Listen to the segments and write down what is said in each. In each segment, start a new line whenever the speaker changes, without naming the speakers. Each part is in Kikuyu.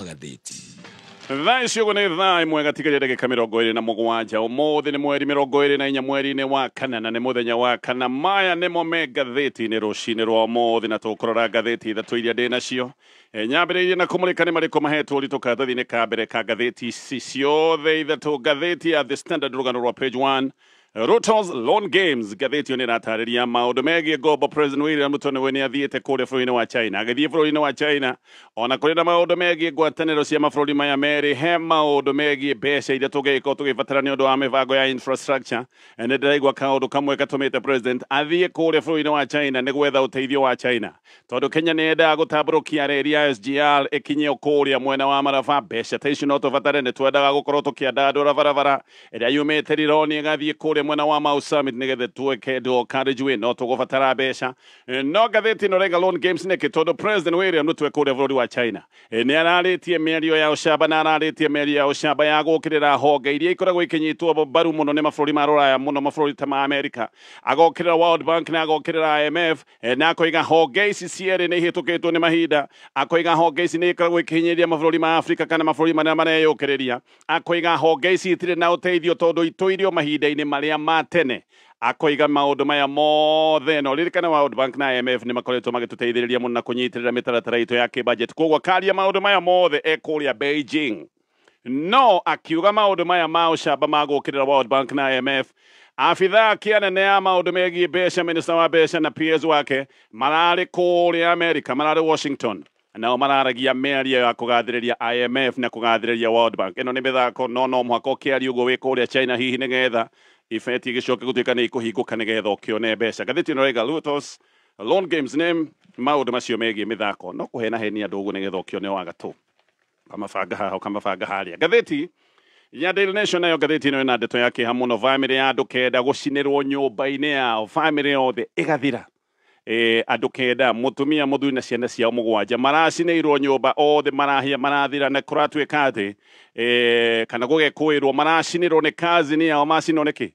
Magathĩti.
Thaa ici ũguo nĩ thaa 1 gatigaria ndagĩka 27. Ũmũthĩ nĩ mweri 24 mweri-inĩ wa kana, na nĩ mũthenya wa kana. Maya nĩmo me ngathĩti-inĩ rũcinĩ rwa ũmũthĩ, na tũkũrora ngathĩti ithatũ iria ndĩ nacio. Nyambĩrĩirie na kũmũrĩka nĩ marĩkũ mahetwo ũritũ karatathi-inĩ ka mbere ka ngathĩti ici ciothe ithatũ. Ngathĩti ya The Standard, rũgano rwa page 1, Ruto's Loan Games. Ngathĩti ĩyo nĩ ĩratarĩria maũndũ megiĩ ngombo. President William Ruto nĩwe nĩ athiĩte kũrĩa bũrũri-inĩ wa China. Agĩthiĩ bũrũri-inĩ wa China, ona kũrĩ na maũndũ megiĩ ngwatanĩro cia mabũrũri maya merĩ, he maũndũ megiĩ mbeca iria tũngĩgĩkorwo tũgĩbatara nĩ ũndũ wa mĩbango ya infrastructure. Nĩ ndĩraigua kaũndũ kamwe gatũmĩte president athiĩ kũrĩa bũrũri-inĩ wa China nĩ gwetha ũteithio wa China, tondũ Kenya nĩ yendaga gũtambũrũkia reri ya SGR ĩkinye kũrĩa mwena wa Maraba. Mbeca ta icio no tũbatare, nĩ twendaga gũkorwo tũkĩandandũra barabara ĩrĩa yumĩte Rironi ĩgathiĩ kũrĩa mwena wa Mau Summit nĩgetha tuweke dual carriageway, no tũgũbatara mbeca. No ngathĩti ĩno raiga Loan Games nĩkĩ? Tondũ President William Ruto kũrĩa bũrũri wa China nĩ ararĩtie mĩario ya ũcamba, na ararĩtie mĩario ya ũcamba ya gũkĩrĩra honge iria ikoragwo ikĩnyitwo mbaru mũno nĩ mabũrũri ma rũraya, mũno mabũrũri ta ma Amerika. Agokĩrĩra World Bank na agokĩrĩra IMF, na akoiga honge ici cierĩ nĩ ihĩtũkĩtwo nĩ mahinda. Akoiga honge ici nĩ ikoragwo ikĩhinyĩrĩria mabũrũri ma Afrika kana mabũrũri marĩa mareyũkĩrĩria. Akoiga honge ici itirĩ na ũteithio tondũ itũirio mahinda-inĩ marĩa ma tene. Akoiga maũndũ maya mothe, no ririkana World Bank na IMF nĩ makoretwo magĩtũteithĩrĩria mũno na kũnyitĩrĩra mĩtaratara itũ ya kĩ-budget. Koguo akaria maũndũ maya mothe e kũrĩa Beijing, no akiuga maũndũ maya ma ũcamba ma gũkĩrĩra World Bank na IMF, abithaa kĩanene ya maũndũ megiĩ mbeca, minister wa mbeca na PS wake mararĩ kũrĩa America, mararĩ Washington, nao mararagia mĩario ya kũgathĩrĩria IMF na kũgathĩrĩria World Bank. Ĩno nĩ mĩthako, no no mũhaka ũkĩaria ũguo wĩ kũrĩa China, hihi nĩgetha ibeti gĩcoke gũtuĩka nĩ ikũhingũka nĩgetha ũkĩone mbeca. Ngathĩti ĩno raiga Ruto's Loan Games nĩ maũndũ macio megiĩ mĩthako, no kũhenahenia andũ ũguo nĩgetha ũkĩone wagatũ, ũkamabanga haha, ũkamabanga harĩa. Ngathĩti ya Daily Nation nayo, ngathĩti ĩno ĩna ndeto ya kĩeha mũno. Bamĩrĩ ya andũ 9 gũcinĩrwo nyũmba-inĩ yao, bamĩrĩ yothe ĩgathira. Andũ 9, mũtumia, mũthuri na ciana ciao 7, maracinĩirwo nyũmba, othe marahĩa marathira. Na kũratuĩka atĩ kana gũgekũĩrwo maracinĩrwo nĩ cousin yao. Macinwo nĩkĩ?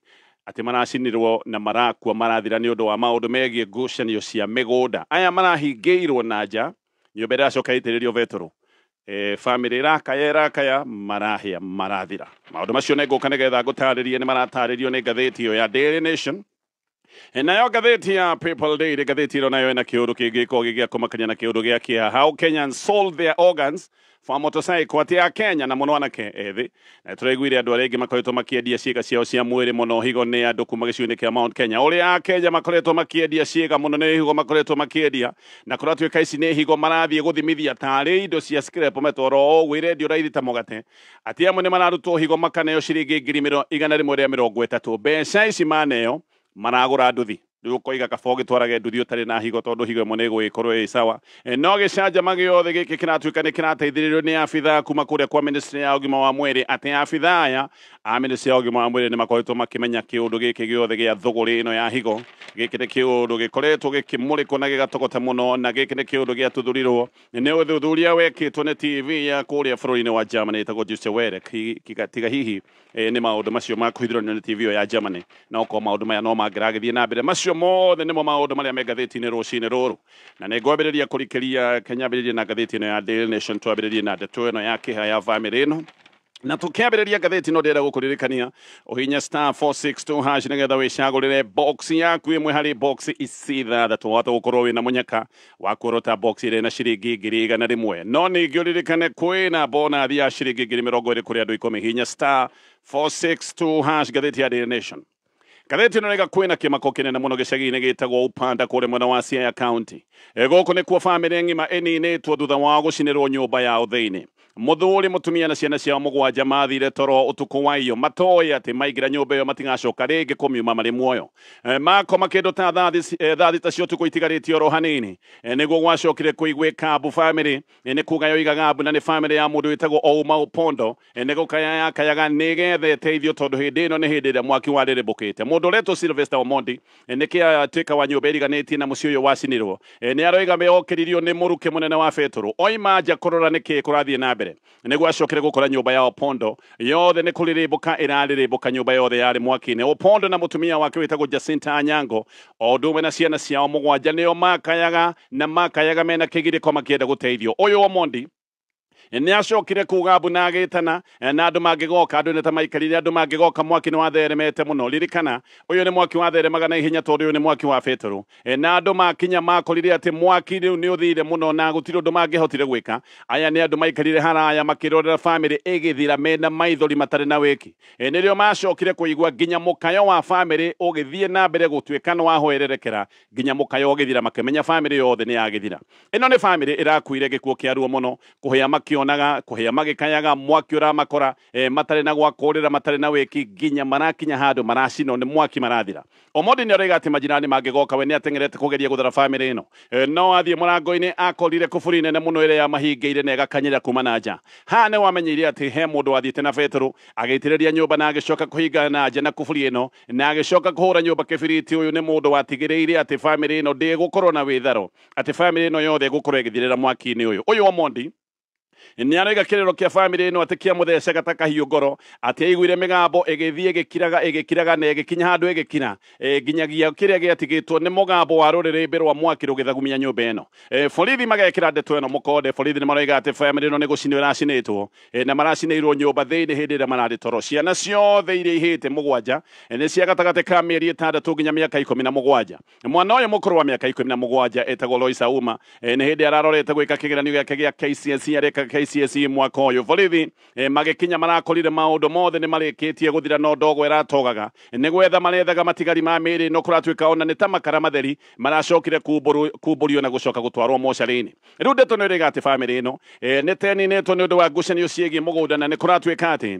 Atĩ maracinirwo na marakua marathira nĩ ũndũ wa maũndũ megiĩ ngucanio cia mĩgũnda. Aya marahingĩirwo na nja, nyũmba ĩracoka ĩitĩrĩrio betũrũ. Bamĩrĩ ĩrakaya ĩrakaya, marahĩa marathira. Maũndũ macio nĩ ngũka nĩgetha ngũtarĩrie, nĩ maratarĩrio nĩ ngathĩti ĩyo ya Daily Nation. Nayo ngathĩti ya People Daily, ngathĩti ĩno nayo ĩna kĩũndũ kĩngĩkorwo gĩ gĩa kũmakania na kĩũndũ gĩa kĩeha: How Kenyans sold their organs for motorcycle. Atĩ a Kenya na mũno anake ethĩ, na tũraiguire andũ arĩa aingĩ makoretwo makĩendia ciĩga ciao cia mwĩrĩ mũno higo nĩ andũ kuma gĩcigo-inĩ kĩa Mount Kenya. Ũrĩa a Kenya makoretwo makĩendia ciĩga mũno nĩ higo makoretwo makĩendia, na kũratuĩka ici nĩ higo marathiĩ gũthimithia tarĩ indo cia scrap metoro o ũguo irendio raithi ta mũgate. Atĩ amwe nĩ mararutwo higo makaneo ciringi 130,000. Mbeca ici maneo maragũra nduthi. Rĩu ũkoiga kaba ũgĩtwarage nduthi ũtarĩ na higo, tondũ higo ĩmwe nĩ ĩgũgĩkorwo ĩ sawa. No gĩcanjama gĩothe gĩkĩ kĩratuĩka nĩ kĩrateithĩrĩrio nĩ abithaa kuma kũrĩa kwa ministry ya ũgima wa mwĩrĩ, atĩ abithaa aya a ministry ya ũgima wa mwĩrĩ nĩ makoretwo makĩmenya kĩũndũ gĩkĩ gĩothe gĩa thũgũrĩ ĩno ya higo. Gĩkĩ nĩ kĩũndũ gĩkoretwo gĩkĩmũrĩkwo na gĩgatogota mũno, na gĩkĩ nĩ kĩũndũ gĩatuthũrirwo nĩ ũthuthuria wekĩtwo nĩ TV ya kũrĩa bũrũri-inĩ wa Germany ĩtagwo Deutsche Welle. Tiga hihi nĩ maũndũ macio ma kũhithũranio nĩ TV ĩyo ya Germany, na okorwo maũndũ maya no mangĩragĩthiĩ na mbere. Macio mothe nĩmo maũndũ marĩa me ngathĩti-inĩ rũcinĩ rũrũ, na nĩ ngwambĩrĩria kũrikĩria kenyambĩrĩrie na ngathĩti ĩno ya Daily Nation. Twambĩrĩrie na ndeto ĩno ya kĩeha ya bamĩrĩ ĩno. Na tukiambĩrĩria ngathĩti ĩno, ndĩrenda gũkũririkania ũhinye *462# nĩgetha wĩcagũrĩre box yaku ĩmwe harĩ box ici ithathatũ, wahota gũkorwo wĩna mũnyaka wa kuorota box ĩrĩa ĩna ciringi 100,000. No ningĩ ũririkane kwĩna bonathi ya ciringi 20,000 kũrĩ andũ 10. Hinya *462#. Ngathĩti ya Daily Nation, ngathĩti ĩno rĩga kwĩna kĩmako kĩnene mũno gĩcagi-inĩ gĩtagwo Upanda kũrĩa mwena wa Siaya County. Gũkũ nĩkuo bamĩrĩ ng'ima ĩninĩtwo thutha wa gũcinĩrwo nyũmba yao thĩinĩ. Mũthuri, mũtumia na ciana ciao 7 mathire toro ũtukũ wa iyo matoĩ atĩ maingĩra nyũmba ĩyo matigacoka rĩngĩ kũmiuma marĩ muoyo. Makoma kĩndũ ta thaa 6 cia ũtukũ itigarĩtie oro hanini, nĩguo gwacokire kũiguĩka mbu. Bamĩrĩ nĩ kuga yoigaga mbu, na nĩ bamĩrĩ ya mũndũ wĩtagwo Ouma Opondo, nĩ gũkaya yakayaga nĩgetha ĩteithio, tondũ hĩndĩ ĩno nĩ hĩndĩ ĩrĩa mwaki warĩrĩmbũkĩte. Mũndũ ũretwo Sylvester Omondi, nĩ kĩatuĩka wa nyũmba ĩriganĩtie na mũciĩ ũyũ wacinirwo, nĩ aroiga okĩririo nĩ mũrukĩ mũnene wa betũrũ. Oima nja kũrora nĩkĩ kũrathiĩ na mbere, nĩguo acokere gũkora nyũmba ya Opondo yothe nĩ kũrĩrĩmbũka ĩrarĩrĩmbũka, nyũmba yothe yarĩ mwaki-inĩ. Opondo na mũtumia wake wĩtagwo Jacinta Anyango o ũndũ ũmwe na ciana ciao 7 nĩo makayaga na makayaga mena kĩgirĩko makĩenda gũteithio. Ũyũ Omondi Nĩ acokire kuga mbu na agĩtana na andũ mangĩgoka, andũ nĩ ta maikarire, andũ mangĩgoka mwaki nĩ watheremete mũno. Ririkana ũyũ nĩ mwaki watheremaga na ihenya tondũ ũyũ nĩ mwaki wa betũrũ. Na andũ makinya makorire atĩ mwaki rĩu nĩ ũthire mũno na gũtirĩ ũndũ mangĩhotire gwĩka. Aya nĩ andũ maikarire haraya makĩrorera bamĩrĩ ĩgĩthira mena maithori matarĩ na wĩki. Nĩrĩo macokire kũigua nginya mũkayo wa bamĩrĩ ũgĩthiĩ na mbere gũtuĩka nĩ wahwererekera, nginya mũkayo ũgĩthira, makĩmenya bamĩrĩ yothe nĩ yagĩthira. Ĩno nĩ bamĩrĩ ĩrakuire gĩkuũ kĩa ruo mũno, kũhĩa makĩonaga, kũhĩa magĩkayaga, mwaki ũramakora, matarĩ na gwa kũrĩra, matarĩ na wĩki, nginya marakinya handũ maracinwo nĩ mwaki marathira. Omondi nĩ aroiga atĩ majirani mangĩgoka we nĩ ateng'erete kũgeria gũthara bamĩrĩ ĩno. No athiĩ mũrango-inĩ akorire kuburi nene mũno ĩrĩa yamahingĩire na ĩgakanyĩra kuma na nja. Haha nĩ wamenyeire atĩ he mũndũ wathiĩte na betũrũ agĩitĩrĩria nyũmba na agĩcoka kũhinga na nja na kuburi ĩno, na agĩcoka kũhũra nyũmba kĩbiriti. Ũyũ nĩ mũndũ watigĩrĩire atĩ bamĩrĩ ĩno ndĩgũkorwo na wĩtharo, atĩ bamĩrĩ ĩno yothe ĩgũkorwo ĩgĩthirĩra mwaki-inĩ ũyũ. Ũyũ Omondi nĩ araiga kĩrĩro kĩa bamĩrĩ ĩno atĩ kĩamũthecaga ta kahiũ ngoro, atĩ aiguire mĩgambo ĩgĩthiĩ ĩgĩkiraga ĩgĩkiraga na ĩgĩkinya handũ ĩgĩkira, nginyagia kĩrĩa gĩatigĩtwo nĩ mũgambo wa rũrĩrĩmbĩ rwa mwaki rũgĩthagumia nyũmba ĩno. Borithi magekĩra ndeto ĩno mũkonde. Borithi nĩ maroiga atĩ bamĩrĩ ĩno nĩ gũcinwo ĩracinĩtwo, na maracinĩirwo nyũmba thĩinĩ hĩndĩ ĩrĩa mararĩ toro. Ciana ciothe iria ihĩte 7 nĩ cia gatagatĩ ka mĩeri 6 nginya mĩaka 17. Mwana ũyũ mũkũrũ wa mĩaka 17 etagwo Lois Auma, nĩ hĩndĩ ararorete gwĩka kĩgeranio gĩake gĩa KCSE, areka KCSE mwaka ũyũ. Borithi magĩkinya marakorire maũndũ mothe nĩ marĩkĩtie gũthira, no ndogo ĩratogaga. Nĩ gwetha marethaga matigari ma mĩĩrĩ ĩno, kũratuĩka ona nĩ ta makara matheri maracokire kumbũrio na gũcoka gũtwarwo mocarĩ-inĩ. Rĩu ndeto nĩ ĩrĩga atĩ bamĩrĩ ĩno nĩ teninĩtwo nĩ ũndũ wa ngucanio ciĩgiĩ mũgũnda, na nĩ kũratuĩka atĩ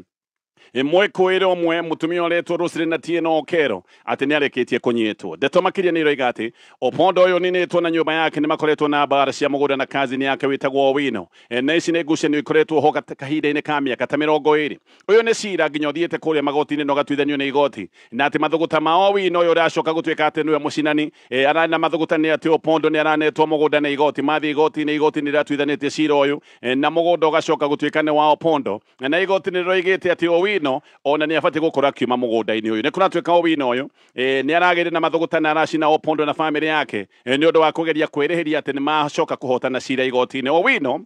mwĩkũĩre ũmwe mũtumia ũretwo Roselyn Atieno Okero atĩ nĩ arĩkĩtie kũnyitwo. Ndeto makĩria nĩ iroiga atĩ Opondo ũyũ ninĩtwo na nyũmba yake nĩ makoretwo na mbara cia mũgũnda na kazini yake wĩtagwo Owino. Na ici nĩ ngucanio ikoretwo ho kahinda-inĩ ka mĩaka ta 20. Ũyũ nĩ cira nginya ũthiĩte kũrĩa magoti-inĩ na ũgatuithanio nĩ igoti, na atĩ mathũgũta ma Owino ũyũ ũracoka gũtuĩka atĩ nĩwe mũcinani, ararĩ na mathũgũta nĩ atĩ Opondo nĩ aranetwo mũgũnda nĩ igoti. Mathiĩ igoti-inĩ, igoti nĩ rĩratuithanĩtie cira ũyũ, na mũgũnda ũgacoka gũtuĩka nĩ wa Opondo, na igoti nĩ rĩroigĩte atĩ Owino ona nĩ abatiĩ gũkorwo akiuma mũgũnda-inĩ ũyũ. Nĩ kũratuĩka Owino ũyũ nĩ aragĩire na mathũgũta na aracina Opondo na bamĩrĩ yake, nĩ ũndũ wa kũgeria kwĩrĩhĩria atĩ nĩ macoka kũhotana cira igoti-inĩ. Owino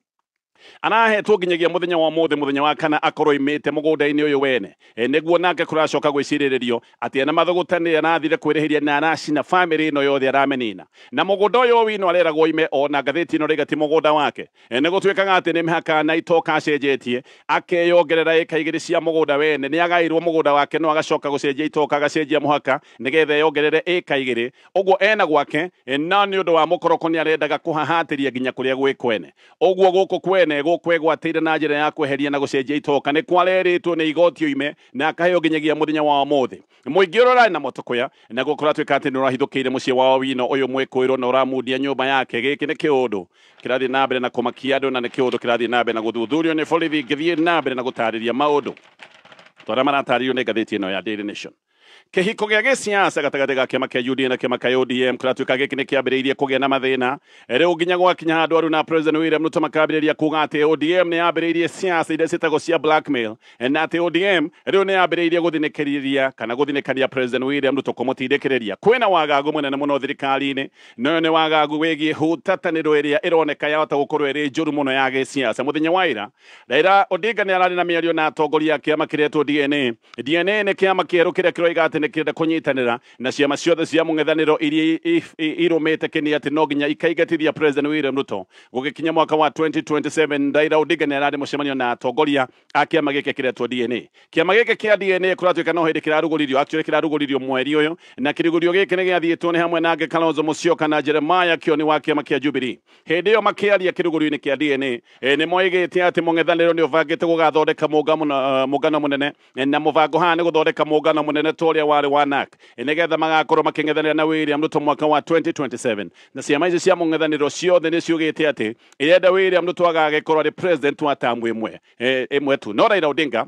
arahetwo nginyagia mũthenya wa ũmũthĩ, mũthenya wa kana, akorwo imĩte mũgũnda-inĩ ũyũ wene, nĩguo nake kũracoka gwĩcirĩrĩrio atĩ ena mathũgũta nĩ arathire kwĩrĩhĩria na aracina bamĩrĩ ĩno yothe aramĩnina. Na mũgũnda ũyũ Owino areragwo ime, ona ngathĩti ĩno rĩga ti mũgũnda wake. Nĩ gũtuĩkaga atĩ nĩ mĩhaka na itoka acenjetie, akeyongerera ĩka 2 cia mũgũnda wene. Nĩ agairwo mũgũnda wake no agacoka gũcenjia itoka, agacenjia mũhaka nĩgetha eyongerere ĩka 2. Ũguo ena gwake, na nĩ ũndũ wa mũkoroko nĩ arendaga kũhahatĩria nginya kũrĩa gwĩ kwene. Ũguo gũkũ kwene gũkwegwatĩire na njĩra ya kweheria na gũcenjia itoka nĩ kwarerĩtwo nĩ igoti oime na akaheo nginyagia mũthenya wa ũmũthĩ. Mũingĩ ũrĩa ũrarĩ na motokoya naguo kũratuĩka atĩ nĩ ũrahithũkĩire mũciĩ wa Owino ũyũ mwĩkũĩrwo na ũramundia nyũmba yake. Gĩkĩ nĩ kĩũndũ kĩrathiĩ na mbere na kũmakia andũ, na nĩ kĩũndũ kĩrathiĩ na mbere na gũthuthurio nĩ borithi. Ngĩthiĩ na mbere na gũtarĩria maũndũ twarĩa maratarĩrio nĩ ngathĩti ĩno ya Daily Nation. Kĩhiko gĩa gĩsiasa gatagatĩ ga kĩama kĩa UDA na kĩama kĩa ODM kũratuĩka gĩkĩ nĩ kĩambĩrĩirie kũgĩa na mathĩna. Rĩu nginya gwakinya handũ Aruna na President William Ruto makambĩrĩria kuga atĩ ODM nĩ yambĩrĩirie siasa iria ciĩtagwo cia blackmail, na atĩ ODM rĩu nĩ yambĩrĩirie gũthinĩkĩrĩria kana gũthinĩkania President William Ruto kũmũtindĩkĩrĩria. Kwĩna wagagu mũnene mũno thirikari-inĩ, nayo nĩ wagagu wĩgiĩ hutatanĩro ĩrĩa ĩroneka yahota gũkorwo ĩrĩ njũru mũno ya gĩsiasa. Mũthenya wa ira Raila Odinga nĩ ararĩ na mĩario na atongoria a kĩama kĩretwo DNA. DNA nĩ kĩama kĩerũ kĩrĩa kĩroiga atĩ nĩ kĩrenda kũnyitanĩra na ciama ciothe cia mũng'ethanĩro iria irũmĩte kĩni atĩ no nginya ikaingatithia President William Ruto gũgĩkinya mwaka wa 2027. Raila Odinga nĩ ararĩ mũcemanio na atongoria a kĩama gĩkĩ kĩretwo DNA. Kĩama gĩkĩ kĩa DNA kũratuĩka no hĩndĩ kĩrarugũririo, actually kĩrarugũririo mweri ũyũ, na kĩrugũrio gĩkĩ nĩ gĩathiĩtwo nĩ hamwe na angĩ Kalonzo Musyoka na Jeremiah Kioni wa kĩama kĩa Jubilee. Hĩndĩ ĩyo makĩaria kĩrugũrio-inĩ kĩa DNA, nĩ moigĩte atĩ mũng'ethanĩro nĩ ũbangĩte gũgathondeka mũngano mũnene, na mũbango haha nĩ gũthondeka mũngano mũnene ta ũrĩa warĩ wa NAC, nĩgetha magakorwo makĩng'ethanĩra na William Ruto mwaka wa 2027. Na ciama ici cia mũng'ethanĩro ciothe nĩ ciugĩte atĩ irenda William Ruto agagĩkorwo arĩ president wa tamu ĩmwe tu. No Raila Odinga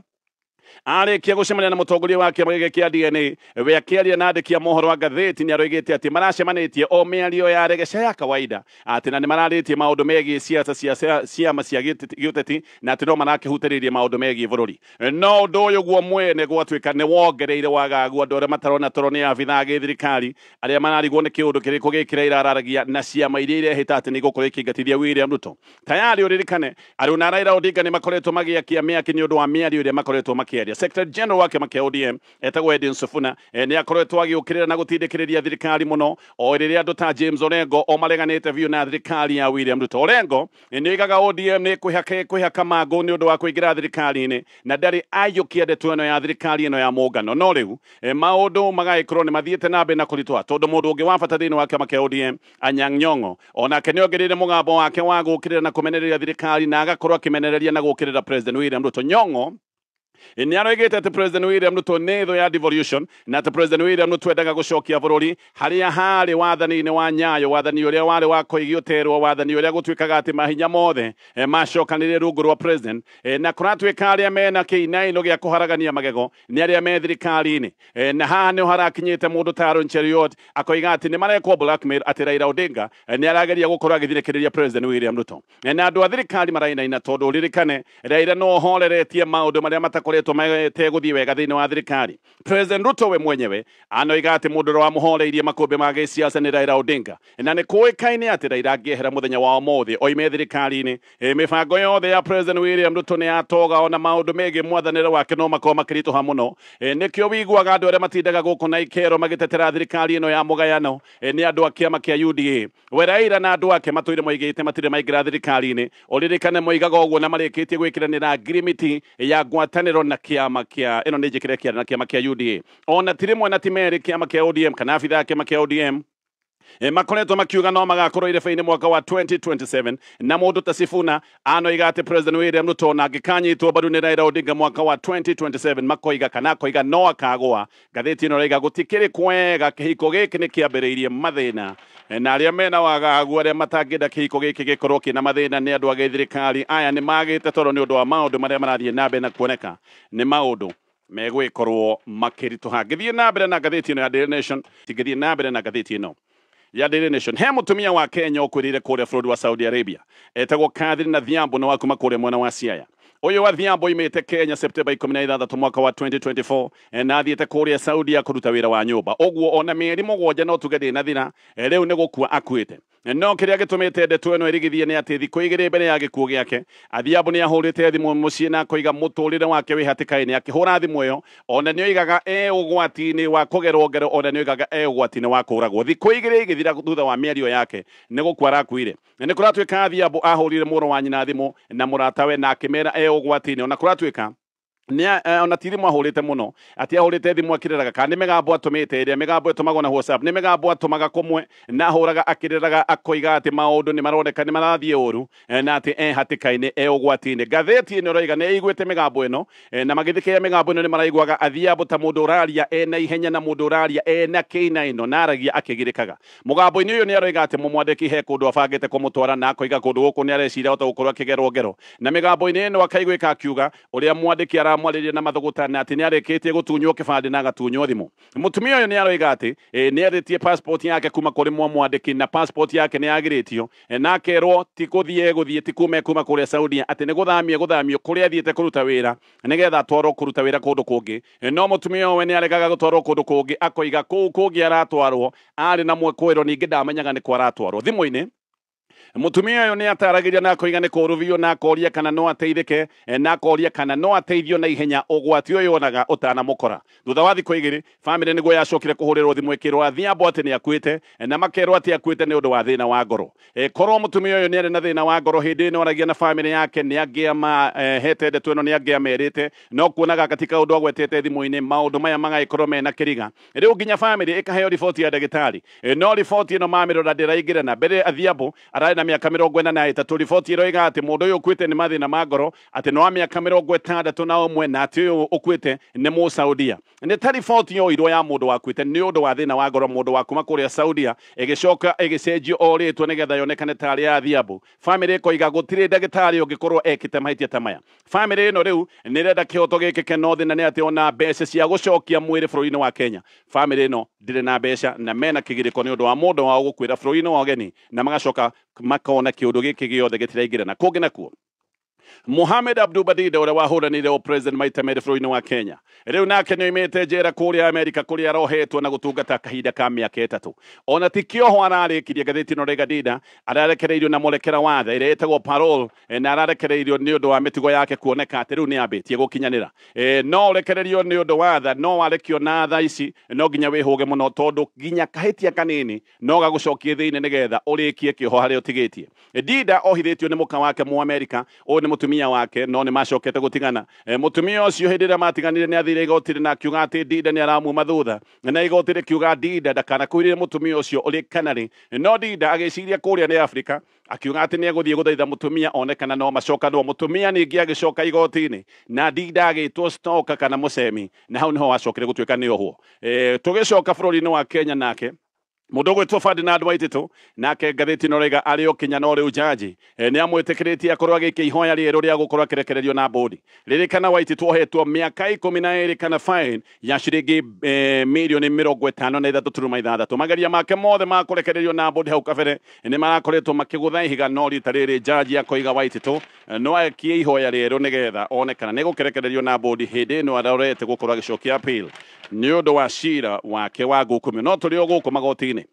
Arĩkia gũcemania na mũtongoria wa kĩama gĩkĩ kĩa DNA, we akĩaria na andĩki a mohoro wa ngathĩti nĩ aroigĩte atĩ maracemanĩtie o mĩario ya regeca ya kawaida, atĩ na nĩ mararĩtie maũndũ megiĩ siasa cia ciama cia gĩũteti, na atĩ no marakĩhutĩrĩirie maũndũ megiĩ bũrũri. No ũndũ ũyũ guo mwene gwatuĩka nĩ wongereire wagagu andũ arĩa matarona toro nĩ abithaa a gĩthirikari arĩa mararigwo nĩ kĩũndũ kĩrĩkũ gĩkĩ Raila araragia na ciama iria irehĩta atĩ nĩ igũkorwo ikĩingatithia William Ruto. Tayari ũririkane aruna Raila Odinga nĩ makoretwo magĩakia mĩaki nĩ ũndũ wa mĩario ĩrĩa makoretwo makĩaria. Secretary General wa kĩama kĩa ODM etagwo Edwin Sifuna nĩ akoretwo agĩũkĩrĩra na gũtindĩkĩrĩria thirikari mũno o rĩrĩa andũ ta James Orengo o mareganĩte biũ na thirikari ya William Ruto. Orengo nĩ oigaga ODM nĩ kwĩhaka mangũ nĩ ũndũ wa kũingĩra thirikari-inĩ na ndarĩ aiyũkia ndeto ĩno ya thirikari ĩno ya mũngano. No rĩu maũndũ magagĩkorwo nĩ mathiĩte na mbere na kũritũha tondũ mũndũ ũngĩ wa bata thĩinĩ wa kĩama kĩa ODM Anyang' Nyong'o onake nĩ ongereire mũgambo wake wa gũũkĩrĩra na kũmenereria thirikari na agakorwo akĩmenereria na gũũkĩrĩra President William Ruto. Nyong'o nĩ aroigĩte atĩ President William Ruto nĩ thũ ya devolution na atĩ President William Ruto endaga gũcokia bũrũri harĩa harĩ wathani-inĩ wa Nyayo, wathani ũrĩa warĩ wa Koigi ũterwo, wathani ũrĩa gũtuĩkaga atĩ mahinya mothe macokanĩrĩire rungu rwa president, na kũratuĩka arĩa mena kĩinaino gĩa kũharagania magego nĩ arĩa me thirikari-inĩ. Na haha nĩho harakinyĩte mũndũ ta Aaron Cheruiyot akoiga atĩ nĩ marekwo blackmail atĩ Raila Odinga nĩ arageria gũkorwo agĩthirĩkĩrĩria President William Ruto. Na andũ a thirikari marainaina tondũ ũririkane Raila no ahoreretie maũndũ marĩa matakoretwo mategũthiĩ wega thĩinĩ wa thirikari. President Ruto we mwenyewe anoiga atĩ mũndũ ũrĩa wamũhoreirie makũmbĩ ma gĩsiasa nĩ Raila Odinga, na nĩ kũĩkaine atĩ Raila angĩehera mũthenya wa ũmũthĩ oime thirikari-inĩ, mĩbango yothe ya President William Ruto nĩ yatoga ona maũndũ megiĩ mwathanĩre wake no makorwo makĩritũha mũno. Nĩkĩo wiguaga andũ arĩa matindaga gũkũ na ikero magĩtetera thirikari ĩno ya mũgayano nĩ andũ a kĩama kĩa UDA. We Raila na andũ ake matũire moigĩte matirĩ maingĩra thirikari-inĩ, ũririkane moigaga ũguo na marĩkĩtie gwĩkĩranĩra ngirimiti ya ngwatanĩro na kĩama kĩa ĩno nĩ njĩkĩre kĩara na kĩama kĩa UDA. Ona ti rĩmwe na ti merĩ kĩama kĩa ODM kana abithaa a kĩama kĩa ODM makoretwo makiuga no magakorwo irebe-inĩ mwaka wa 2027, na mũndũ ta Sifuna anoiga atĩ President William Ruto na angĩkanyitwo mbaru nĩ Raila Odinga mwaka wa 2027 makoiga kana akoiga no akagũa. Ngathĩti ĩno ĩroiga gũtikĩrĩ kwega, kĩhiko gĩkĩ nĩ kĩambĩrĩirie mathĩna, na arĩa mena wagagu arĩa matangĩenda kĩhiko gĩkĩ gĩkorwo kĩna mathĩna nĩ andũ a gĩthirikari. Aya nĩ magĩte toro nĩ ũndũ wa maũndũ marĩa marathiĩ na mbere na kuoneka nĩ maũndũ megwĩkorwo makĩritũha. Ngĩthiĩ na mbere na ngathĩti ĩno ya Daily Nation, ngĩthiĩ na mbere na ngathĩti ĩno ya Daily Nation, he mũtumia wa Kenya ũkwĩrĩire kũrĩa bũrũri wa Saudi Arabia etagwo Catherine Adhiambo na wa kuma kũrĩa mwena wa Siaya. Ũyũ Adhiambo oimĩte Kenya Septemba 16 mwaka wa 2024 na athiĩte kũrĩa Saudi kũruta wĩra wa nyũmba. Ũguo ona mĩeri 7 no tuge ndĩnathira, rĩu nĩ gũkua akuĩte. No kĩrĩa gĩtũmĩte ndeto ĩno ĩrigithie nĩ atĩ thikũ 2 mbere ya gĩkuũ gĩake Adhiambo nĩ ahũrĩte thimũ mũciĩ na akoiga mũtũrĩre wake wĩ hatĩka-inĩ. Akĩhũra thimũ ĩyo ona nĩ oigaga e ũgwati-inĩ wa kũgerwo ngero, ona nĩ oigaga e ũgwati-inĩ wa kũũragwo. Thikũ 2 igĩthira thutha wa mĩario yake nĩ gũkua arakuire. Na nĩ kũratuĩka Adhiambo ahũrire mũrũ wa nyina thimũ na mũratawe na akĩmera e ũgwati-inĩ. Ona kũratuĩka ona ti thimũ ahũrĩte mũno, atĩ ahũrĩte thimũ akĩrĩraga kana nĩ mĩgambo atũmĩte, ĩrĩa mĩgambo ĩtũmagwo na WhatsApp, nĩ mĩgambo atũmaga kũmwe na ahũraga akĩrĩraga akoiga atĩ maũndũ nĩ maroneka nĩ marathiĩ ũru, na atĩ e hatĩka-inĩ e ũgwati-inĩ. Ngathĩti ĩno ĩroiga nĩ ĩiguĩte mĩgambo ĩno, na magĩthikĩrĩria mĩgambo ĩno nĩ maraiguaga Adhiambo ta mũndũ ũraria ena ihenya na mũndũ ũraria ena kĩinaino na aragia akĩgirĩkaga. Mũgambo-inĩ ũyũ nĩ aroiga atĩ mũmwandĩki he kũndũ abangĩte kũmũtwara na akoiga kũndũ gũkũ nĩ areciria ahota gũkorwo akĩgerwo ngero. Na mĩgambo-inĩ ĩno akaiguĩka akiuga ũrĩa mwandĩki aramwarĩria na mathũgũta na atĩ nĩ arĩkĩtie gũtunywo kĩbandĩ na agatunywo thimũ. Mũtumia ũyũ nĩ aroiga atĩ nĩ erĩtie passport yake kuma kũrĩ mwandĩki na passport yake nĩ yagirĩtio, na akerwo ti gũthiĩ gũthiĩ ti kuma kuma kũrĩa Saudi, atĩ nĩ gũthamio gũthamio kũrĩa athiĩte kũruta wĩra nĩgetha atwarwo kũruta wĩra kũndũ kũngĩ. No mũtumia ũyũ nĩ aregaga gũtwarwo kũndũ kũngĩ, akoiga kũu kũngĩ aratwarwo arĩ na mwĩkũĩro, ningĩ ndamenyaga nĩ kũ aratwarwo. Thimũ-inĩ mũtumia ũyũ nĩ ataragĩria na akoiga nĩ kũũru biũ, na akoria kana no ateithĩke, na akoria kana no ateithio na ihenya ũgwati ũyũ onaga ũtanamũkora. Thutha wa thikũ 2 bamĩrĩ nĩguo yacokire kũhũrĩrwo thimũ ĩkĩrwo Adhiambo atĩ nĩ akuĩte, na makerwo atĩ akuĩte nĩ ũndũ wa thĩna wa ngoro. Korwo mũtumia ũyũ nĩ arĩ na thĩna wa ngoro hĩndĩ ĩno aragia na bamĩrĩ yake nĩ angĩamahete ndeto ĩno, nĩ angĩamerĩte, no kuonaga katika ũndũ agwetete thimũ-inĩ maũndũ maya magagĩkorwo mena kĩriga. Rĩu nginya bamĩrĩ ĩkaheo riboti ya ndagĩtarĩ, no riboti ĩno mamĩrora ndĩraingĩrana. Mbere Adhiambo ararĩ na wĩna mĩaka 43. Riboti ĩroiga atĩ mũndũ ũyũ ũkuĩte nĩ mathĩna ma ngoro, atĩ nĩ wa mĩaka 61, na atĩ ũyũ ũkuĩte nĩ Mũsaudia. Nĩ ta riboti yoirwo ya mũndũ wakuĩte nĩ ũndũ wa thĩna wa ngoro, mũndũ wa kuma kũrĩa Saudia, ĩgĩcoka ĩgĩcenjio o rĩtwa nĩgetha yonekane tarĩ ya Adhiambo. Bamĩrĩ ĩkoiga gũtirĩ ndagĩtarĩ ũngĩkorwo ekĩte mahĩtia ta maya. Bamĩrĩ ĩno rĩu nĩ ĩrenda kĩhoto gĩkĩke, no thĩna nĩ atĩ ona mbeca cia gũcokia mwĩrĩ bũrũri-inĩ wa Kenya, bamĩrĩ ĩno ndĩrĩ na mbeca, na mena kĩgirĩko nĩ ũndũ wa mũndũ wao gũkuĩra bũrũri-inĩ wa ũgeni, na magacoka makona kĩũndũ gĩkĩ gĩothe gĩtiraingĩrana. Kũngĩ nakuo, Mohamed Abduba Dida ũrĩa wahũranire o president maita merĩ bũrũri-inĩ wa Kenya, rĩu nake nĩoimĩte njera kũrĩa Amerika, kũrĩa arohetwo na gũtungata kahinda ka mĩaka 3. Ona ti kĩoho ararĩkirie. Ngathĩti ĩno rĩga Dida ararekereirio na mũrekera wa tha ĩrĩa ĩtagwo parole, na ararekereirio nĩ ũndũ wa mĩtugo yake kuoneka atĩ rĩu nĩ ambĩtie gũkinyanĩra. No ũrekererio nĩ ũndũ wa tha, no warekio na tha ici no nginya wĩhũge mũno, tondũ nginya kahĩtia kanini no gagũcokie thĩinĩ nĩgetha ũrĩkie kĩoho harĩa ũtigĩtie. Dida ohithĩtio nĩ mũka wake mu Amerika, ũyũ nĩ mũtumia wake, no nĩ macokete gũtigana. Mũtumia ũcio hĩndĩ ĩrĩa matiganire nĩ athire igoti na akiuga atĩ Dida nĩ aramuma thutha, na igoti rĩkiuga Dida ndakanakuhĩrĩrie mũtumia ũcio ũrĩ kana rĩ. No Dida agĩciria kũrĩa nĩ Afrika, akiuga atĩ nĩ egũthiĩ gũthaitha mũtumia one kana no macokanwo. Mũtumia ningĩ agĩcoka igoti-inĩ na Dida agĩtwo stalker kana mũcemi, na hau niho wacokire gũtuĩka nĩ ohwo. Tũgĩcoka bũrũri-inĩ wa Kenya, nake mũndũ ũgwĩtwo Ferdinand Waititu nake ngathĩti ĩno raiga arĩ o Kenya, no rĩu jaji nĩ amwĩtĩkĩrĩtie akorwo agĩikia ihoya rĩerũ rĩa gũkorwo akĩrekererio na bodi. Ririkana Waititu ohetwo mĩaka 12 kana fine ya ciringi mirioni 53.6. Mageria make mothe ma kũrekererio na bodi hau kabere nĩ marakoretwo makĩgũtha ihiga, no rita rĩrĩ jaji akoiga Waititu no ekie ihoya rĩerũ nĩgetha one kana nĩ gũkĩrekererio na bodi hĩndĩ ĩno arorete gũkorwo agĩcokia appeal nĩ ũndũ wa cira wake wa ngukumio. No tũrĩ o gũkũ magoti-inĩ,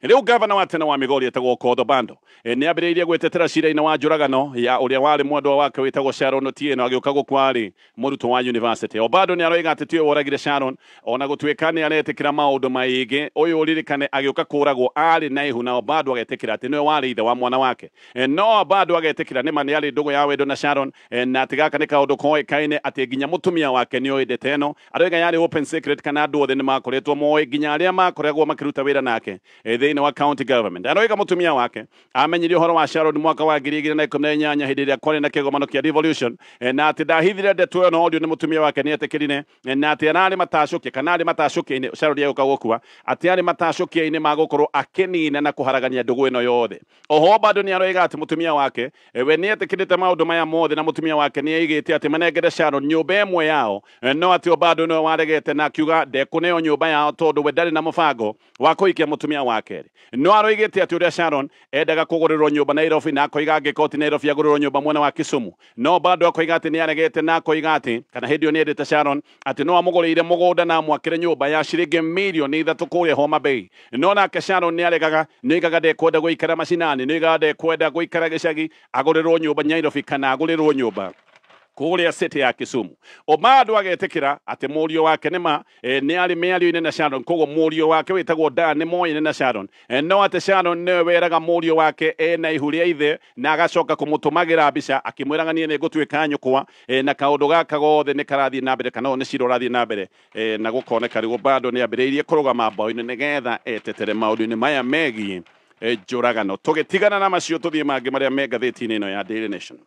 rĩu gavana wa tene wa Migori etagwo Okoth Obado nĩ ambĩrĩirie gwĩtetera cira-inĩ wa njũragano ya ũrĩa warĩ mwendwa wake wĩtagwo Sharon Otieno, agĩũka gũkua arĩ mũrutwo wa university. Obado nĩ aroiga atĩ tiwe woragire Sharon, ona gũtuĩka nĩ aretĩkĩra maũndũ maingĩ. Ũyũ ũririkane agĩũka kũragwo arĩ na ihu, na Obado agetĩkĩra atĩ nĩwe warĩ ithe wa mwana wake. No Obado agetĩkĩra nĩma nĩ arĩ ndũgũ ya wendo na Sharon, na atĩ gaka nĩ kaũndũ koĩkaine atĩ nginya mũtumia wake nĩ oĩ ndeto ĩno. Aroiga yarĩ open secret, kana andũ othe nĩ makoretwo moĩ, nginya arĩa makoragwo makĩruta wĩra nake thĩinĩ wa county government. Aroiga mũtumia wake amenyire ũhoro wa Sharon mwaka wa 2018 hĩndĩ ĩrĩa kwarĩ na kĩgomano kĩa devolution, na atĩ ndahithire ndeto ĩyo, no orio nĩ mũtumia wake nĩ etĩkĩrire, na atĩ ararĩ matacũkia kana arĩ matacũkia-inĩ Sharon agĩũka gũkua, atĩ arĩ matacũkia-inĩ ma gũkorwo akĩnina na kũharagania ndũgũ ĩno yothe. Oho bado nĩ aroiga atĩ mũtumia wake we nĩ etĩkĩrĩte maũndũ maya mothe, na mũtumia wake nĩ aigĩte atĩ manengere Sharon nyũmba ĩmwe yao, no atĩ Obado nĩwe waregete na akiuga ndekũneo nyũmba yao tondũ we ndarĩ na mũbango wa kũhikia mũtumia wa kerĩ. No aroigĩte atĩ ũrĩa Sharon endaga kũgũrĩrwo nyũmba Nairobi, na akoiga angĩkorwo ti Nairobi agũrĩrwo nyũmba mwena wa Kisumu, no bado akoiga atĩ nĩ aregete, na akoiga atĩ kana hĩndĩ ĩyo nĩ endete Sharon, atĩ no amũgũrĩire mũgũnda na amwakĩre nyũmba ya ciringi mirioni 3 kũrĩa Homa Bay. No nake Sharon nĩ aregaga, nĩ oigaga ndekwenda gũikara macinani, nĩ oigaga ndekwenda gũikara gĩcagi, agũrĩrwo nyũmba Nairobi kana agũrĩrwo nyũmba kũrĩa city ya Kisumu. Obado agetĩkĩra atĩ mũriũ wake nĩma nĩ arĩ mĩario-inĩ na Sharon, koguo mũriũ wake wĩtagwo Dan nĩ moĩne na Sharon, no atĩ Sharon nĩwe weraga mũriũ wake ena ihu rĩa ithe, na agacoka kũmũtũmagĩra mbica akĩmwĩraga niĩ nĩ ngũtuĩka nyũkwa, na kaũndũ gaka gothe nĩ karathiĩ na mbere kana nĩ cira ũrathiĩ na mbere, na gũkoneka rĩu Obado nĩ ambĩrĩirie kũrũgama mbaũ-inĩ nĩgetha etetere maũndũ-inĩ maya megiĩ njũragano. Tũgĩtigana na macio tũthiĩ mangĩ marĩa me ngathĩti-inĩ ĩno ya Daily Nation.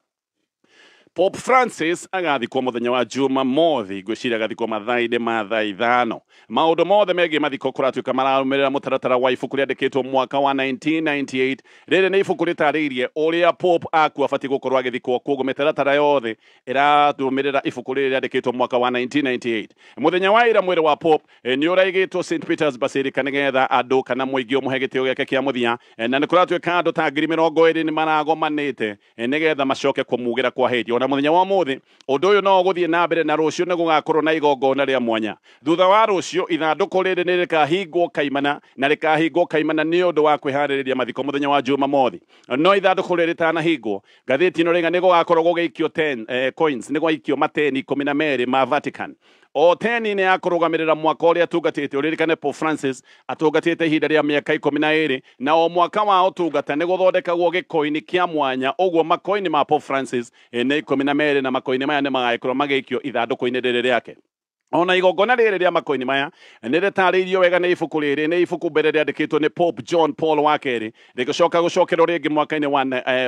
Pope Francis agathikwo mũthenya wa Jumamothi, ngwĩciria agathikwo mathaa-inĩ ma thaa 5. Maũndũ mothe megiĩ mathiko kũratuĩka mararũmĩrĩra mũtaratara wa ibuku rĩandĩkĩtwo mwaka wa 1998. Rĩrĩ nĩ ibuku rĩtarĩirie ũrĩa Pope akua abatiĩ gũkorwo agĩthikwo, koguo mĩtaratara yothe ĩrarũmĩrĩra ibuku rĩrĩ rĩandĩkĩtwo mwaka wa 1998. Mũthenya wa ira mwĩrĩ wa Pope nĩ ũraigĩtwo St Peter's Basilica nĩgetha andũ kana mũingĩ ũmũhe gĩtĩo gĩake kĩa mũthia, na nĩ kũratuĩka andũ ta 20,000 nĩ maragomanĩte nĩgetha macoke kũmugĩra kwa hĩndĩ. Ona mũthenya wa ũmũthĩ ũndũ ũyũ no ũgũthiĩ na mbere, na rũciũ nĩ gũgakorwo na igongona rĩa mwanya. Thutha wa rũciũ ithandũkũ rĩrĩ nĩ rĩkahingwo kaimana, na rĩkahingwo kaimana nĩ ũndũ wa kwĩharĩrĩria mathiko mũthenya wa Jumamothi. No ithandũkũ rĩrĩ rĩtanahingwo, ngathĩti ĩno rĩga nĩ gũgakorwo gũgĩikio 10 coins, nĩ gwaikio mateni 12 ma Vatican, o teni nĩ ya kũrũgamĩrĩra mwaka ũrĩa atungatĩte. Ũririkane Pope Francis atungatĩte ihinda rĩa mĩaka 12, na o mwaka wa ũtungata nĩ gũthondekagwo gĩkoini kĩa mwanya. Ũguo makoini ma Pope Francis nĩ 12, na makoini maya nĩ magagĩkorwo magĩikio ithandũkũ-inĩ rĩrĩ rĩake. Ona igongona rĩrĩ rĩa makoini maya nĩ rĩtarĩirio wega nĩ ibuku rĩrĩ, nĩ ibuku mbere rĩandĩkĩtwo nĩ Pope John Paul wa kerĩ, rĩgĩcoka gũcokerwo rĩngĩ mwaka-inĩ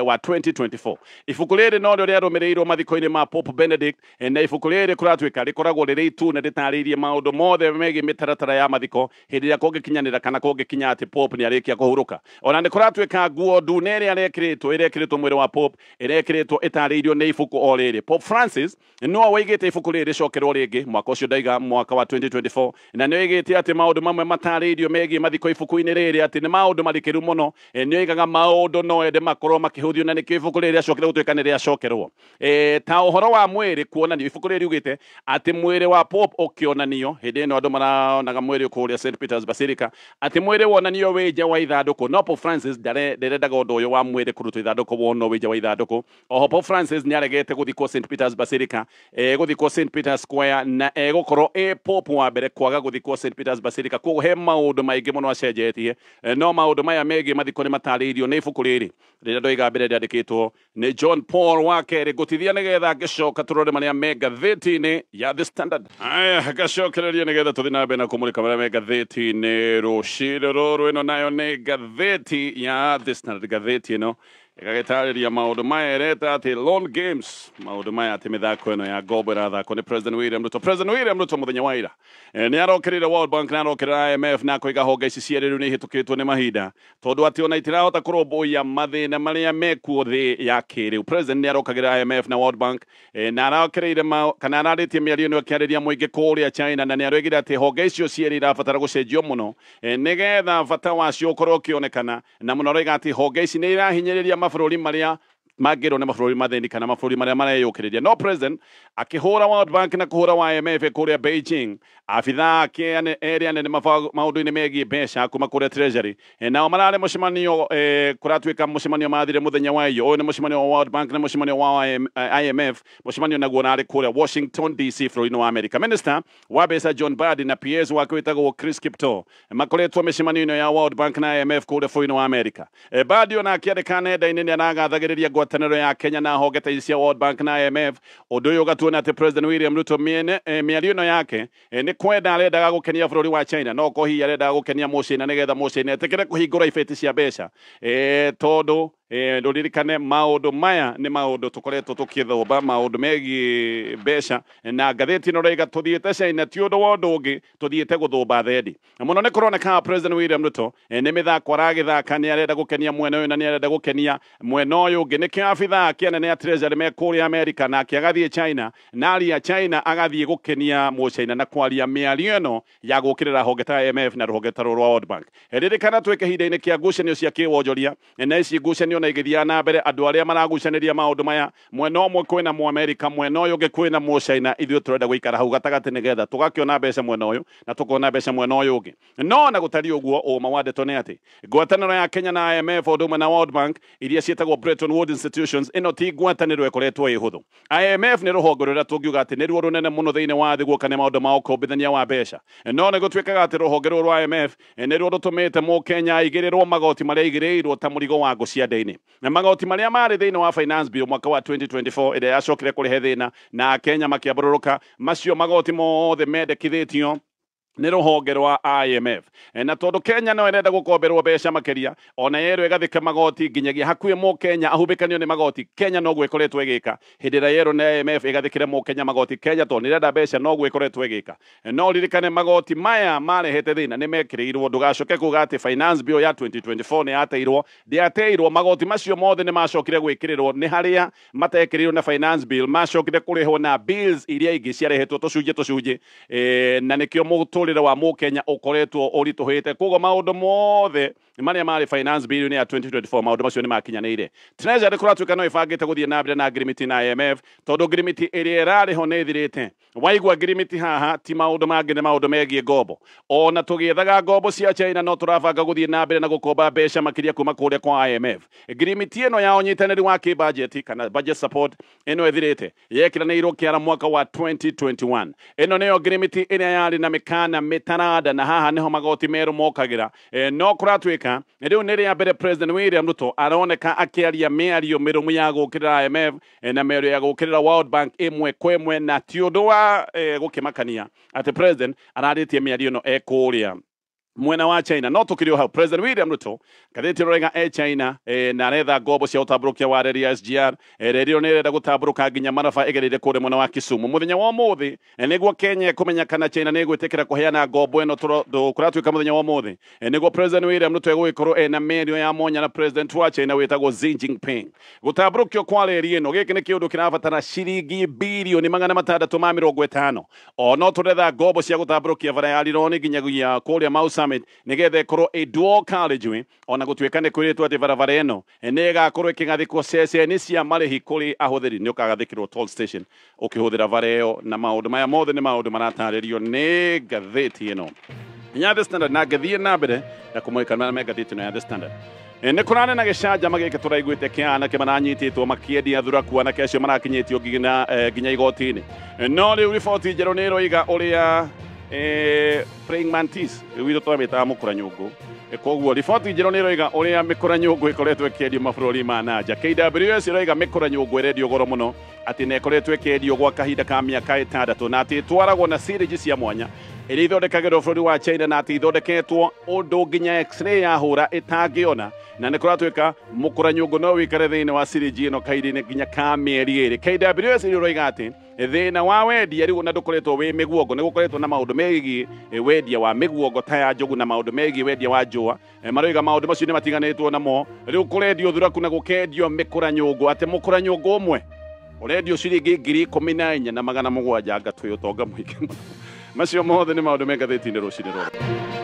wa 2024. Ibuku rĩrĩ norĩo rĩarũmĩrĩirwo mathiko-inĩ ma Pope Benedict, na ibuku rĩrĩ kũratuĩka rĩkoragwo rĩrĩ itune rĩtarĩirie maũndũ mothe megiĩ mĩtaratara ya mathiko hĩndĩ ĩrĩa kũngĩkinyanĩra kana kũngĩkinya atĩ Pope nĩ arĩkia kũhurũka. Ona nĩ kũratuĩka nguo ndune ĩrĩa arekĩrĩtwo ĩrekĩrĩtwo mwĩrĩ wa Pope ĩrekĩrĩtwo ĩtarĩirio nĩ ibuku o rĩrĩ. Pope Francis nĩwe woigĩte ibuku rĩrĩ rĩcokerwo rĩngĩ mwaka ũcio ndaiga mwaka wa 2024, na nĩ oigĩte atĩ maũndũ mamwe matarĩirio megiĩ mathiko ibuku-inĩ rĩrĩ atĩ nĩ maũndũ marikĩru mũno. Nĩ oigaga maũndũ no ende makorwo makĩhũthio, na nĩkĩo ibuku rĩrĩ rĩacokire gũtuĩka nĩ rĩacokerwo. Ta ũhoro wa mwĩrĩ kuonanio, ibuku rĩrĩ riugĩte atĩ mwĩrĩ wa Pope ũkĩonanio hĩndĩ ĩno andũ maraonaga mwĩrĩ kũrĩa St Peter's Basilica, atĩ mwĩrĩ wonanio wĩ nja wa ithandũkũ. No Pope Francis nderendaga ũndũ ũyũ wa mwĩrĩ kũrutwo ithandũkũ wonwo wĩ nja wa ithandũkũ. Oho Pope Francis nĩ aregete gũthikwo St Peter's Basilica, gũthikwo St Peter's Square, na egũkorwo ĩ Pope wa mbere kwaga gũthikwo St Peter's Basilica. Koguo he maũndũ maingĩ mũno acenjetie, no maũndũ maya megiĩ mathiko nĩ matarĩirio nĩ ibuku rĩrĩ rĩrĩa ndoiga mbere rĩandĩkĩtwo nĩ John Paul wa kerĩ. Ngũtithia nĩgetha ngĩcoka tũrore marĩa me ngathĩti-inĩ ya The Standard. Aya, ngacokereria nĩgetha tũthiĩ na mbere na kũmũrĩka marĩa me ngathĩti-inĩ rũcinĩ rũrũ. Ĩno nayo nĩ ngathĩti ya The Standard. Ngathĩti ĩno ĩgagĩtarĩria maũndũ maya, ĩreta atĩ loan games, maũndũ maya atĩ mĩthako ĩno ya ngombo ĩrathakwo nĩ President William Ruto. President William Ruto mũthenya wa ira nĩ arokĩrĩire World Bank na arokĩrĩra IMF na akoiga honge ici cierĩ rĩu nĩ ihĩtũkĩtwo nĩ mahinda, tondũ atĩ ona itirahota kũrũmbũiya mathĩna marĩa mekuo thĩ ya kĩrĩu. President nĩ arokagĩra IMF na World Bank, na arokĩrĩire kana ararĩtie mĩario ĩno akĩarĩria mũingĩ kũrĩa China, na nĩ aroigire atĩ honge icio cierĩ irabatara gũcenjio mũno, nĩgetha bata wacio ũkorwo ũkĩonekana, na mũno aroiga atĩ honge ici nĩ irahinyĩrĩria mabũrũri marĩa mangĩrwo nĩ mabũrũri mathĩni kana mabũrũri marĩa mareyũkĩrĩria. No President akĩhũra World Bank na kũhũra wa IMF kũrĩa Beijing, abithaa ake erĩ anene maũndũ-inĩ megiĩ mbeca kuma kũrĩa Treasury, nao mararĩ mũcemanio, kũratuĩka mũcemanio mathire mũthenya wa iyo. Ũyũ nĩ mũcemanio wa World Bank na mũcemanio wa IMF, mũcemanio naguo ũrarĩ kũrĩa Washington DC bũrũri-inĩ wa America. Minister wa mbeca John Mbadi na PS wake wĩtagwo Chris Kiptoo makoretwo mĩcemanio ĩno ya World Bank na IMF kũrĩa bũrũri-inĩ wa America. Mbadi ona akĩandĩka nenda-inĩ nĩ aragathagĩrĩria ngwatanĩro ya Kenya na honge ta ici cia World Bank na IMF. Ũndũ ũyũ ũgatuona atĩ President William Ruto mĩario ĩno yake nĩ kwenda arendaga gũkenia bũrũri wa China, no ko hihi arendaga gũkenia Mũchina nĩgetha Mũchina etĩkĩre kũhingũra ibeti cia mbeca, tondũ ndũririkane maũndũ maya nĩ maũndũ tũkoretwo tũkĩthomba maũndũ megiĩ mbeca, na ngathĩti ĩno raiga tũthiĩte China ti ũndũ wa ũndũ ũngĩ, tũthiĩte gũthũmba thendi. Mũno nĩ kũroneka President William Ruto nĩ mĩthako aragĩthaka, nĩ arenda gũkenia mwena ũyũ na nĩ arenda gũkenia mwena ũyũ ũngĩ. Nĩkĩo abithaa ake anene a Treasury me kũrĩa America, nake agathiĩ China, na aria China agathiĩ gũkenia Mũchina na kwaria mĩario ĩno ya gũũkĩrĩra honge ta IMF na rũhonge ta rũrũ rwa World Bank. Ririkana twĩke ihinda-inĩ kĩa ngucanio cia kĩwonjoria, na ici ngucanio na igĩthiaga na mbere, andũ arĩa maragucanĩria maũndũ maya, mwena ũmwe kwĩna Mũamerika, mwena ũyũ ũngĩ kwĩna Mũchina, ithuĩ tũrenda gũikara hau gatagatĩ nĩgetha tũgakĩona mbeca mwena ũyũ na tũkona mbeca mwena ũyũ ũngĩ. No na gũtariĩ ũguo, ũma wa ndeto nĩ atĩ ngwatanĩro ya Kenya na IMF ũndũ ũmwe na World Bank iria ciĩtagwo Bretton Woods Institutions, ĩno ti ngwatanĩro ĩkoretwo ĩ hũthũ. IMF nĩ rũhonge rũrĩa tũngiuga atĩ nĩruo rũnene mũno thĩinĩ wa thĩ guoka nĩ maũndũ ma ũkombithania wa mbeca. No nĩ gũtuĩkaga atĩ rũhonge rũrũ rwa IMF nĩruo rũtũmĩte Mũkenya aigĩrĩrwo magoti marĩa aigĩrĩirwo ta mũrigo wa ngũ cia ndĩ-inĩ. Na magoti marĩa marĩ thĩinĩ wa Finance Bill mwaka wa 2024 ĩrĩa yacokire kũrehe thĩna na Kenya makĩambũrũrũka, macio magoti mothe mendekithĩtio nĩ rũhonge rwa IMF. Na tondũ Kenya no ĩrenda gũkomberwo mbeca makĩria, ona yerwo ĩgathĩka magoti nginyagia hakuhĩ Mũkenya ahubĩkanio nĩ magoti, Kenya noguo ĩkoretwo ĩgĩka. Hĩndĩ ĩrĩa yerwo nĩ IMF ĩgathĩkĩre Mũkenya magoti, Kenya tondũ nĩ ĩrenda mbeca noguo ĩkoretwo ĩgĩka. No ririkane magoti maya marehete thĩna nĩ mekĩrĩirwo, ndũgacoke kuga atĩ Finance Bill ya 2024 nĩ yateirwo, ndĩateirwo. Magoti macio mothe nĩ macokire gwĩkĩrĩrwo nĩ harĩa matekĩrĩirwo na Finance Bill, macokire kũrĩhwo na bills iria ingĩ ciarehetwo tũcunjĩ tũcunjĩ, na nĩkĩo mũtũrĩre wa Mũkenya ũkoretwo ũritũhĩte. Koguo maũndũ mothe marĩa marĩ Finance Bill ya 2024 maũndũ macio nĩ makinyanĩire. Treasury kũratuĩka no ĩbangĩte gũthiĩ na mbere na ngirimiti na IMF, tondũ ngirimiti ĩrĩa ĩrarĩ ho nĩ ĩthirĩte. Waigua ngirimiti haha ti maũndũ mangĩ, nĩ maũndũ megiĩ ngombo. Ona tũgĩethaga ngombo cia China no tũrabanga gũthiĩ na mbere na gũkomba mbeca makĩria kuma kũrĩa kwa IMF. Ngirimiti ĩno ya ũnyitanĩri wa kĩbajeti kana budget support ĩno ĩthirĩte, yekĩranĩirwo kĩara mwaka wa 2021. Ĩno nĩyo ngirimiti ĩrĩa yarĩ na mĩkana kana mĩtaranda, na haha nĩho magoti merũ mokagĩra. No kũratuĩka rĩu nĩ rĩa mbere President William Ruto aroneka akĩaria mĩario mĩrũmu ya gũkĩrĩra IMF na mĩario ya gũkĩrĩra World Bank ĩmwe kwa ĩmwe, na ti ũndũ wa gũkĩmakania atĩ President ararĩtie mĩario ĩno ekũrĩa mwena wa China. No tukiri o hau, President William Ruto ngathĩti ĩroiga e China na aretha ngombo cia ũtambũrũkia wa reri ya SGR. Reri ĩyo nĩ ĩrenda gũtambũrũka nginya Maraba ĩgereire kũrĩa mwena wa Kisumu. Mũthenya wa ũmũthĩ nĩguo Kenya ĩkũmenya kana China nĩ ĩgwĩtĩkĩra kũheana ngombo ĩno, tondũ kũratuĩka mũthenya wa ũmũthĩ nĩguo President William Ruto egũgĩkorwo ena mĩario ya mwanya na President wa China wĩtagwo Xi Jinping. Gũtambũrũkio kwa reri ĩno, gĩkĩ nĩ kĩũndũ kĩrabatara ciringi birioni 650. O no tũretha ngombo cia gũtambũrũkia bara ya Rironi nginyagia kũrĩa Mau Summit nĩgetha ĩkorwo ĩ dual carriageway, ona gũtuĩka nĩ kwĩrĩtwo atĩ barabara ĩno nĩ ĩgakorwo ĩkĩgathĩkwo ceceni cia marĩhi kũrĩ ahũthĩri. Nĩ ũkagathĩkĩrwo toll station ũkĩhũthĩra bara ĩyo, na maũndũ maya mothe nĩ maũndũ maratarĩrio nĩ ngathĩti ĩno ya The Standard. Na ngĩthiĩ na mbere na kũmũrĩka marĩa me ngathĩti ĩno ya The Standard, nĩ kũrarĩ na gĩcanjama gĩkĩ tũraiguĩte kĩa anake maranyitĩtwo makĩendia thuraku, anake acio marakinyĩtio nginya igoti-inĩ. No rĩu riboti njerũ nĩ ĩroiga ũrĩa praying mantis gwitũ twamĩtaga mũkũra nyũngũ. Koguo riboti njerũ nĩ ĩroiga ũrĩa mĩkũra nyũngũ ĩkoretwo ĩkĩendio mabũrũri ma nanja. KWS ĩroiga mĩkũra nyũngũ ĩrendio goro mũno, atĩ nĩ ĩkoretwo ĩkĩendio gwa kahinda ka mĩaka 6, na atĩ ĩtwaragwo na syringe cia mwanya ĩrĩa ithondekagĩrwo bũrũri wa China, na atĩ ithondeketwo ũndũ nginya x-ray yahũra ĩtangĩona, na nĩ kũratuĩka mũkũra nyũngũ no wĩikare thĩinĩ wa syringe ĩno kahinda-inĩ nginya ka mĩeri 2. KWS ĩroiga atĩ thĩna wa wendia rĩu na ndũkoretwo wĩ mĩguongo, nĩ gũkoretwo na maũndũ megiĩ wendia wa mĩguongo ta ya njogu na maũndũ megiĩ wendia wa njũa. Maroiga maũndũ macio nĩ matiganĩtwo namo. Rĩu kũrendio thuraku na gũkendio mĩkũra nyũngũ, atĩ mũkũra nyũngũ ũmwe ũrendio ciringi 14,700. Anga twĩ ũtonga mũingĩ mũno. Macio mothe nĩ maũndũ me ngathĩti-inĩ rũcinĩ rũrũ.